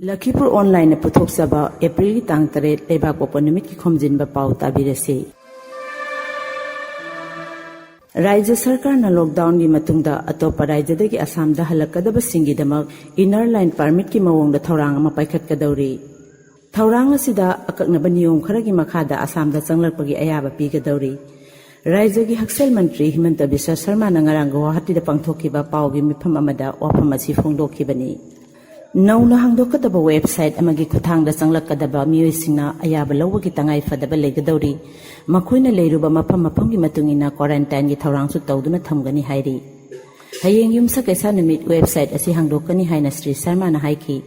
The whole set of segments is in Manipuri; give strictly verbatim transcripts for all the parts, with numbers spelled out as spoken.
ꯂꯈꯤꯄꯨꯔ ꯑꯣꯟꯂꯥꯏꯟꯅ ꯄꯨꯊꯣꯛꯆꯕ ꯑꯦꯄ꯭ꯔꯤꯜꯒꯤ ꯇꯥꯡ ꯇꯔꯦꯠ ꯂꯩꯕꯥꯛꯄꯣꯛꯄ ꯅꯨꯃꯤꯠꯀꯤ ꯈꯣꯝꯖꯤꯟꯕ ꯄꯥꯎ ꯇꯥꯕꯤꯔꯁꯤ꯫ ꯔꯥꯖ꯭ꯌ ꯁꯔꯀꯥꯔꯅ ꯂꯣꯛꯗꯥꯎꯟꯒꯤ ꯃꯇꯨꯡꯗ ꯑꯇꯣꯞꯄ ꯔꯥꯖ꯭ꯌꯗꯒꯤ ꯑꯁꯥꯝꯗ ꯍꯜꯂꯛꯀꯗꯕꯁꯤꯡꯒꯤꯗꯃꯛ ꯏꯅꯔ ꯂꯥꯏꯟ ꯄꯥꯔꯃꯤꯠꯀꯤ ꯃꯑꯣꯡꯗ ꯊꯧꯔꯥꯡ ꯑꯃ ꯄꯥꯏꯈꯠꯀꯗꯧꯔꯤ꯫ ꯊꯧꯔꯥꯡ ꯑꯁꯤꯗ ꯑꯀꯛꯅꯕ ꯅꯤꯌꯣꯝ ꯈꯔꯒꯤ ꯃꯈꯥꯗ ꯑꯁꯥꯝꯗ ꯆꯪꯂꯛꯄꯒꯤ ꯑꯌꯥꯕ ꯄꯤꯒꯗꯧꯔꯤ꯫ ꯔꯥꯖ꯭ꯌꯒꯤ ꯍꯛꯁꯦꯜ ꯃꯟꯇ꯭ꯔꯤ ꯍꯤꯃꯟꯇ ꯕꯤꯁ꯭ꯋ ꯁꯔꯃꯥꯅ ꯉꯔꯥꯡ ꯒꯨꯋꯥꯍꯥꯇꯤꯗ ꯄꯥꯡꯊꯣꯛꯈꯤꯕ ꯄꯥꯎꯒꯤ ꯃꯤꯐꯝ ꯑꯃꯗ ꯋꯥꯐꯝ ꯑꯁꯤ ꯐꯣꯡꯗꯣꯛꯈꯤꯕꯅꯤ꯫ ꯅꯧꯅ ꯍꯥꯡꯗꯣꯛꯀꯗꯕ ꯋꯦꯕꯁꯥꯏꯠ ꯑꯃꯒꯤ ꯈꯨꯠꯊꯥꯡꯗ ꯆꯪꯂꯛꯀꯗꯕ ꯃꯤꯑꯣꯏꯁꯤꯡꯅ ꯑꯌꯥꯕ ꯂꯧꯕꯒꯤ ꯇꯉꯥꯏ ꯐꯗꯕ ꯂꯩꯒꯗꯧꯔꯤ꯫ ꯃꯈꯣꯏꯅ ꯂꯩꯔꯨꯕ ꯃꯐꯝ ꯃꯐꯝꯒꯤ ꯃꯇꯨꯡ ꯏꯟꯅ ꯀ꯭ꯋꯥꯔꯦꯟꯇꯥꯏꯟꯒꯤ ꯊꯧꯔꯥꯡꯁꯨ ꯇꯧꯗꯨꯅ ꯊꯝꯒꯅꯤ ꯍꯥꯏꯔꯤ꯫ ꯍꯌꯦꯡ ꯌꯨꯝꯁꯀꯩꯁ ꯅꯨꯃꯤꯠ ꯋꯦꯕꯁꯥꯏꯠ ꯑꯁꯤ ꯍꯥꯡꯗꯣꯛꯀꯅꯤ ꯍꯥꯏꯅ ꯁ꯭ꯔꯤ ꯁꯔꯃꯥꯅ ꯍꯥꯏꯈꯤ꯫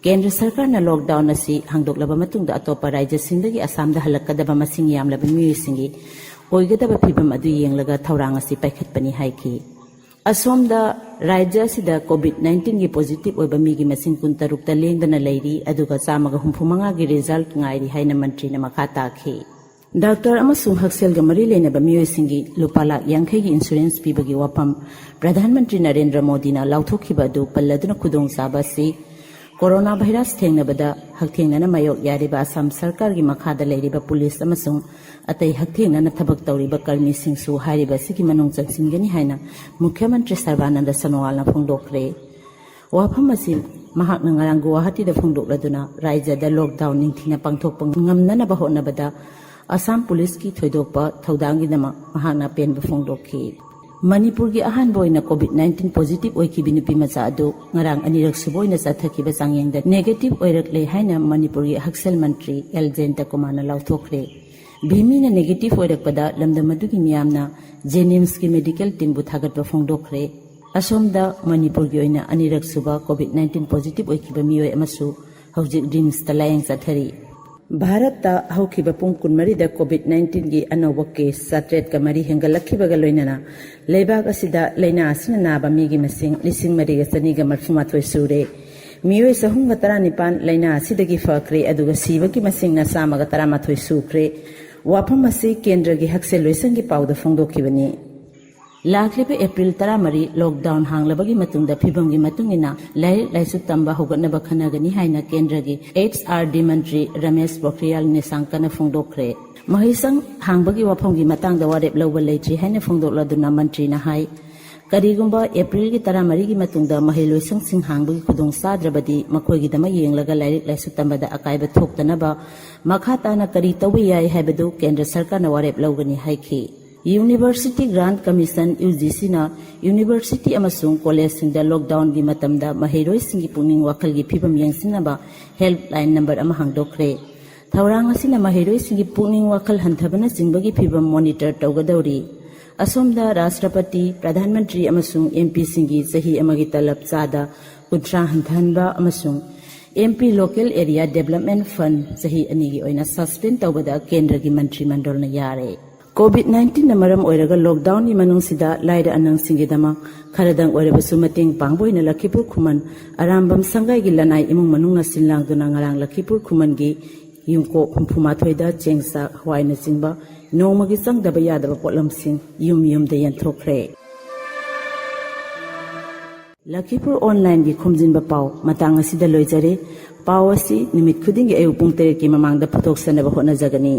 ꯀꯦꯟꯗ꯭ꯔ ꯁꯔꯀꯥꯔꯅ ꯂꯣꯛꯗꯥꯎꯟ ꯑꯁꯤ ꯍꯥꯡꯗꯣꯛꯂꯕ ꯃꯇꯨꯡꯗ ꯑꯇꯣꯞꯄ ꯔꯥꯖ꯭ꯌꯁꯤꯡꯗꯒꯤ ꯑꯁꯥꯝꯗ ꯍꯜꯂꯛꯀꯗꯕ ꯃꯁꯤꯡ ꯌꯥꯝꯂꯕ ꯃꯤꯑꯣꯏꯁꯤꯡꯒꯤ ꯑꯣꯏꯒꯗꯕ ꯐꯤꯚꯝ ꯑꯗꯨ ꯌꯦꯡꯂꯒ ꯊꯧꯔꯥꯡ ꯑꯁꯤ ꯄꯥꯏꯈꯠꯄꯅꯤ ꯍꯥꯏꯈꯤ꯫ ꯑꯁꯣꯝꯗ ꯔꯥꯖ꯭ꯌ ꯑꯁꯤꯗ ꯀꯣꯚꯤꯗ ꯅꯥꯏꯟꯇꯤꯟꯒꯤ ꯄꯣꯖꯤꯇꯤꯚ ꯑꯣꯏꯕ ꯃꯤꯒꯤ ꯃꯁꯤꯡ ꯀꯨꯟꯇꯔꯨꯛꯇ ꯂꯦꯡꯗꯅ ꯂꯩꯔꯤ, ꯑꯗꯨꯒ ꯆꯥꯝꯃꯒ ꯍꯨꯝꯐꯨ ꯃꯉꯥꯒꯤ ꯔꯤꯖꯜꯠ ꯉꯥꯏꯔꯤ ꯍꯥꯏꯅ ꯃꯟꯇ꯭ꯔꯤꯅ ꯃꯈꯥ ꯇꯥꯈꯤ꯫ ꯗꯥꯛꯇꯔ ꯑꯃꯁꯨꯡ ꯍꯛꯁꯦꯜꯒ ꯃꯔꯤ ꯂꯩꯅꯕ ꯃꯤꯑꯣꯏꯁꯤꯡꯒꯤ ꯂꯨꯄꯥ ꯂꯥꯈ ꯌꯥꯡꯈꯩꯒꯤ ꯏꯟꯁꯨꯔꯦꯟꯁ ꯄꯤꯕꯒꯤ ꯋꯥꯐꯝ ꯄ꯭ꯔꯙꯥꯟ ꯃꯟꯇ꯭ꯔꯤ ꯅꯔꯦꯟꯗ꯭ꯔ ꯃꯣꯗꯤꯅ ꯂꯥꯎꯊꯣꯛꯈꯤꯕ ꯑꯗꯨ ꯄꯜꯂꯗꯨꯅ ꯈꯨꯗꯣꯡꯆꯥꯕ ꯑꯁꯤ ꯀꯣꯔꯣꯅꯥ ꯚꯥꯏꯔꯁ ꯊꯦꯡꯅꯕꯗ ꯍꯛꯊꯦꯡꯅꯅ ꯃꯥꯌꯣꯛ ꯌꯥꯔꯤꯕ ꯑꯁꯥꯝ ꯁꯔꯀꯥꯔꯒꯤ ꯃꯈꯥꯗ ꯂꯩꯔꯤꯕ ꯄꯨꯂꯤꯁ ꯑꯃꯁꯨꯡ ꯑꯇꯩ ꯍꯛꯊꯦꯡꯅꯅ ꯊꯕꯛ ꯇꯧꯔꯤꯕ ꯀꯔꯃꯤꯁꯤꯡꯁꯨ ꯍꯥꯏꯔꯤꯕ ꯑꯁꯤꯒꯤ ꯃꯅꯨꯡ ꯆꯟꯁꯤꯟꯒꯅꯤ ꯍꯥꯏꯅ ꯃꯨꯈ꯭ꯌ ꯃꯟꯇ꯭ꯔꯤ ꯁꯔꯕꯥꯅꯟꯗ ꯁꯣꯅꯣꯋꯥꯜꯅ ꯐꯣꯡꯗꯣꯛꯈ꯭ꯔꯦ꯫ ꯋꯥꯐꯝ ꯑꯁꯤ ꯃꯍꯥꯛꯅ ꯉꯔꯥꯡ ꯒꯨꯋꯥꯍꯥꯇꯤꯗ ꯐꯣꯡꯗꯣꯛꯂꯗꯨꯅ ꯔꯥꯖ꯭ꯌꯗ ꯂꯣꯛꯗꯥꯎꯟ ꯅꯤꯡꯊꯤꯅ ꯄꯥꯡꯊꯣꯛꯄ ꯉꯝꯅꯅꯕ ꯍꯣꯠꯅꯕꯗ ꯑꯁꯥꯝ ꯄꯨꯂꯤꯁꯀꯤ ꯊꯣꯏꯗꯣꯛꯄ ꯊꯧꯗꯥꯡꯒꯤꯗꯃꯛ ꯃꯍꯥꯛꯅ ꯑꯄꯦꯟꯕ ꯐꯣꯡꯗꯣꯛꯈꯤ꯫ ꯃꯅꯤꯄꯨꯔꯒꯤ ꯑꯍꯥꯟꯕ ꯑꯣꯏꯅ ꯀꯣꯚꯤꯗ ꯅꯥꯏꯟꯇꯤꯟ ꯄꯣꯖꯤꯇꯤꯚ ꯑꯣꯏꯈꯤꯕ ꯅꯨꯄꯤ ꯃꯆꯥ ꯑꯗꯨ ꯉꯔꯥꯡ ꯑꯅꯤꯔꯛ ꯁꯨꯕ ꯑꯣꯏꯅ ꯆꯠꯊꯈꯤꯕ ꯆꯥꯡꯌꯦꯡꯗ ꯅꯦꯒꯦꯇꯤꯚ ꯑꯣꯏꯔꯛꯂꯦ ꯍꯥꯏꯅ ꯃꯅꯤꯄꯨꯔꯒꯤ ꯍꯛꯁꯦꯜ ꯃꯟꯇ꯭ꯔꯤ ꯑꯦꯜ ꯖꯌꯟꯇ ꯀꯨꯃꯥꯔꯅ ꯂꯥꯎꯊꯣꯛꯈ꯭ꯔꯦ꯫ ꯚꯤꯃꯤꯅ ꯅꯦꯒꯦꯇꯤꯚ ꯑꯣꯏꯔꯛꯄꯗ ꯂꯝꯗꯝ ꯑꯗꯨꯒꯤ ꯃꯤꯌꯥꯝꯅ ꯖꯦꯅꯤꯝꯁꯀꯤ ꯃꯦꯗꯤꯀꯦꯜ ꯇꯤꯝꯕꯨ ꯊꯥꯒꯠꯄ ꯐꯣꯡꯗꯣꯛꯈ꯭ꯔꯦ꯫ ꯑꯁꯣꯝꯗ ꯃꯅꯤꯄꯨꯔꯒꯤ ꯑꯣꯏꯅ ꯑꯅꯤꯔꯛ ꯁꯨꯕ ꯀꯣꯚꯤꯗ ꯅꯥꯏꯟꯇꯤꯟ ꯄꯣꯖꯤꯇꯤꯚ ꯑꯣꯏꯈꯤꯕ ꯃꯤꯑꯣꯏ ꯑꯃꯁꯨ ꯍꯧꯖꯤꯛ ꯔꯤꯝꯁꯇ ꯂꯥꯌꯦꯡ ꯆꯠꯊꯔꯤ꯫ ꯚꯥꯔꯠꯇ ꯍꯧꯈꯤꯕ ꯄꯨꯡ ꯀꯨꯟꯃꯔꯤꯗ ꯀꯣꯚꯤꯗ ꯅꯥꯏꯟꯇꯤꯟꯒꯤ ꯑꯅꯧꯕ ꯀꯦꯁ ꯆꯥꯇ꯭ꯔꯦꯠꯀ ꯃꯔꯤ ꯍꯦꯟꯒꯠꯂꯛꯈꯤꯕꯒ ꯂꯣꯏꯅꯅ ꯂꯩꯕꯥꯛ ꯑꯁꯤꯗ ꯂꯥꯏꯅꯥ ꯑꯁꯤꯅ ꯅꯥꯕ ꯃꯤꯒꯤ ꯃꯁꯤꯡ ꯂꯤꯁꯤꯡ ꯃꯔꯤꯒ ꯆꯅꯤꯒ ꯃꯔꯐꯨ ꯃꯥꯊꯣꯏ ꯁꯨꯔꯦ꯫ ꯃꯤꯑꯣꯏ ꯆꯍꯨꯝꯒ ꯇꯔꯥꯅꯤꯄꯥꯟ ꯂꯥꯏꯅꯥ ꯑꯁꯤꯗꯒꯤ ꯐꯈ꯭ꯔꯦ, ꯑꯗꯨꯒ ꯁꯤꯕꯒꯤ ꯃꯁꯤꯡꯅ ꯆꯥꯝꯃꯒ ꯇꯔꯥꯃꯥꯊꯣꯏ ꯁꯨꯈ꯭ꯔꯦ꯫ ꯋꯥꯐꯝ ꯑꯁꯤ ꯀꯦꯟꯗ꯭ꯔꯒꯤ ꯍꯛꯁꯦꯜ ꯂꯣꯏꯁꯪꯒꯤ ꯄꯥꯎꯗ ꯐꯣꯡꯗꯣꯛꯈꯤꯕꯅꯤ꯫ ꯂꯥꯛꯂꯤꯕ ꯑꯦꯄ꯭ꯔꯤꯜ ꯇꯔꯥꯃꯔꯤ ꯂꯣꯛꯗꯥꯎꯟ ꯍꯥꯡꯂꯕꯒꯤ ꯃꯇꯨꯡꯗ ꯐꯤꯕꯝꯒꯤ ꯃꯇꯨꯡ ꯏꯟꯅ ꯂꯥꯏꯔꯤꯛ ꯂꯥꯏꯁꯨ ꯇꯝꯕ ꯍꯧꯒꯠꯅꯕ ꯈꯟꯅꯒꯅꯤ ꯍꯥꯏꯅ ꯀꯦꯟꯗ꯭ꯔꯒꯤ ꯑꯦꯆ ꯑꯥꯔ ꯗꯤ ꯃꯟꯇ꯭ꯔꯤ ꯔꯃꯦꯁ ꯄꯣꯈ꯭ꯔꯤꯌꯥꯜ ꯅꯤꯁꯥꯡꯀꯅ ꯐꯣꯡꯗꯣꯛꯈ꯭ꯔꯦ꯫ ꯃꯍꯩꯁꯪ ꯍꯥꯡꯕꯒꯤ ꯋꯥꯐꯝꯒꯤ ꯃꯇꯥꯡꯗ ꯋꯥꯔꯦꯞ ꯂꯧꯕ ꯂꯩꯇ꯭ꯔꯤ ꯍꯥꯏꯅ ꯐꯣꯡꯗꯣꯛꯂꯗꯨꯅ ꯃꯟꯇ꯭ꯔꯤꯅ ꯍꯥꯏ, ꯀꯔꯤꯒꯨꯝꯕ ꯑꯦꯄ꯭ꯔꯤꯜꯒꯤ ꯇꯔꯥꯃꯔꯤꯒꯤ ꯃꯇꯨꯡꯗ ꯃꯍꯩꯂꯣꯏꯁꯪꯁꯤꯡ ꯍꯥꯡꯕꯒꯤ ꯈꯨꯗꯣꯡ ꯆꯥꯗ꯭ꯔꯕꯗꯤ ꯃꯈꯣꯏꯒꯤꯗꯃꯛ ꯌꯦꯡꯂꯒ ꯂꯥꯏꯔꯤꯛ ꯂꯥꯏꯁꯨ ꯇꯝꯕꯗ ꯑꯀꯥꯏꯕ ꯊꯣꯛꯇꯅꯕ ꯃꯈꯥ ꯇꯥꯅ ꯀꯔꯤ ꯇꯧꯕ ꯌꯥꯏ ꯍꯥꯏꯕꯗꯨ ꯀꯦꯟꯗ꯭ꯔ ꯁꯔꯀꯥꯔꯅ ꯋꯥꯔꯦꯞ ꯂꯧꯒꯅꯤ ꯍꯥꯏꯈꯤ꯫ University Grant Commission, U G ꯁꯤꯅ ꯌꯨꯅꯤꯚꯔꯁꯤꯇꯤ ꯑꯃꯁꯨꯡ ꯀꯣꯂꯦꯖꯁꯤꯡꯗ ꯂꯣꯛꯗꯥꯎꯟꯒꯤ ꯃꯇꯝꯗ ꯃꯍꯩꯔꯣꯏꯁꯤꯡꯒꯤ ꯄꯨꯛꯅꯤꯡ ꯋꯥꯈꯜꯒꯤ ꯐꯤꯕꯝ ꯌꯦꯡꯁꯤꯟꯅꯕ ꯍꯦꯜꯞꯂꯥꯏꯟ ꯅꯝꯕꯔ ꯑꯃ ꯍꯥꯡꯗꯣꯛꯈ꯭ꯔꯦ꯫ ꯊꯧꯔꯥꯡ ꯑꯁꯤꯅ ꯃꯍꯩꯔꯣꯏꯁꯤꯡꯒꯤ ꯄꯨꯛꯅꯤꯡ ꯋꯥꯈꯜ ꯍꯟꯊꯕꯅꯆꯤꯡꯕꯒꯤ ꯐꯤꯕꯝ ꯃꯣꯅꯤꯇꯔ ꯇꯧꯒꯗꯧꯔꯤ꯫ ꯑꯁꯣꯝꯗ ꯔꯥꯁꯇ꯭ꯔꯄꯇꯤ, ꯄ꯭ꯔꯙꯥꯟ ꯃꯟꯇ꯭ꯔꯤ ꯑꯃꯁꯨꯡ ꯑꯦꯝ ꯄꯤꯁꯤꯡꯒꯤ ꯆꯍꯤ ꯑꯃꯒꯤ ꯇꯂꯕ ꯆꯥꯗ ꯀꯨꯟꯊ꯭ꯔꯥ ꯍꯟꯊꯍꯟꯕ ꯑꯃꯁꯨꯡ M P Local Area Development Fund ꯆꯍꯤ ꯑꯅꯤꯒꯤ ꯑꯣꯏꯅ ꯁꯁꯄꯦꯟ ꯇꯧꯕꯗ ꯀꯦꯟꯗ꯭ꯔꯒꯤ ꯃꯟꯇ꯭ꯔꯤ ꯃꯟꯗꯜꯅ ꯌꯥꯔꯦ꯫ ꯀꯣꯚꯤꯗ ꯅꯥꯏꯟꯇꯤꯟꯅ ꯃꯔꯝ ꯑꯣꯏꯔꯒ ꯂꯣꯛꯗꯥꯎꯟꯒꯤ ꯃꯅꯨꯡꯁꯤꯗ ꯂꯥꯏꯔ ꯑꯅꯪꯁꯤꯡꯒꯤꯗꯃꯛ ꯈꯔꯗꯪ ꯑꯣꯏꯔꯕꯁꯨ ꯃꯇꯦꯡ ꯄꯥꯡꯕ ꯑꯣꯏꯅ ꯂꯈꯤꯄꯨꯔ ꯈꯨꯃꯟ ꯑꯔꯥꯝꯕꯝ ꯁꯪꯒꯥꯏꯒꯤ ꯂꯅꯥꯏ ꯏꯃꯨꯡ ꯃꯅꯨꯡꯅ ꯁꯤꯟ ꯂꯥꯡꯗꯨꯅ ꯉꯔꯥꯡ ꯂꯈꯤꯄꯨꯔ ꯈꯨꯃꯟꯒꯤ ꯌꯨꯝꯀꯣꯛ ꯍꯨꯝꯐꯨꯃꯥꯊꯣꯏꯗ ꯆꯦꯡ ꯆꯥꯛ ꯍꯋꯥꯏꯅꯆꯤꯡꯕ ꯅꯣꯡꯃꯒꯤ ꯆꯪꯗꯕ ꯌꯥꯗꯕ ꯄꯣꯠꯂꯝꯁꯤꯡ ꯌꯨꯝ ꯌꯨꯝꯗ ꯌꯦꯟꯊꯣꯛꯈ꯭ꯔꯦ꯫ ꯂꯈꯤꯄꯨꯔ ꯑꯣꯟꯂꯥꯏꯟꯒꯤ ꯈꯣꯝꯖꯤꯟꯕ ꯄꯥꯎ ꯃꯇꯥꯡ ꯑꯁꯤꯗ ꯂꯣꯏꯖꯔꯦ꯫ ꯄꯥꯎ ꯑꯁꯤ ꯅꯨꯃꯤꯠ ꯈꯨꯗꯤꯡꯒꯤ ꯑꯌꯨꯛ ꯄꯨꯡ ꯇꯔꯦꯠꯀꯤ ꯃꯃꯥꯡꯗ ꯄꯨꯊꯣꯛꯆꯅꯕ ꯍꯣꯠꯅꯖꯒꯅꯤ꯫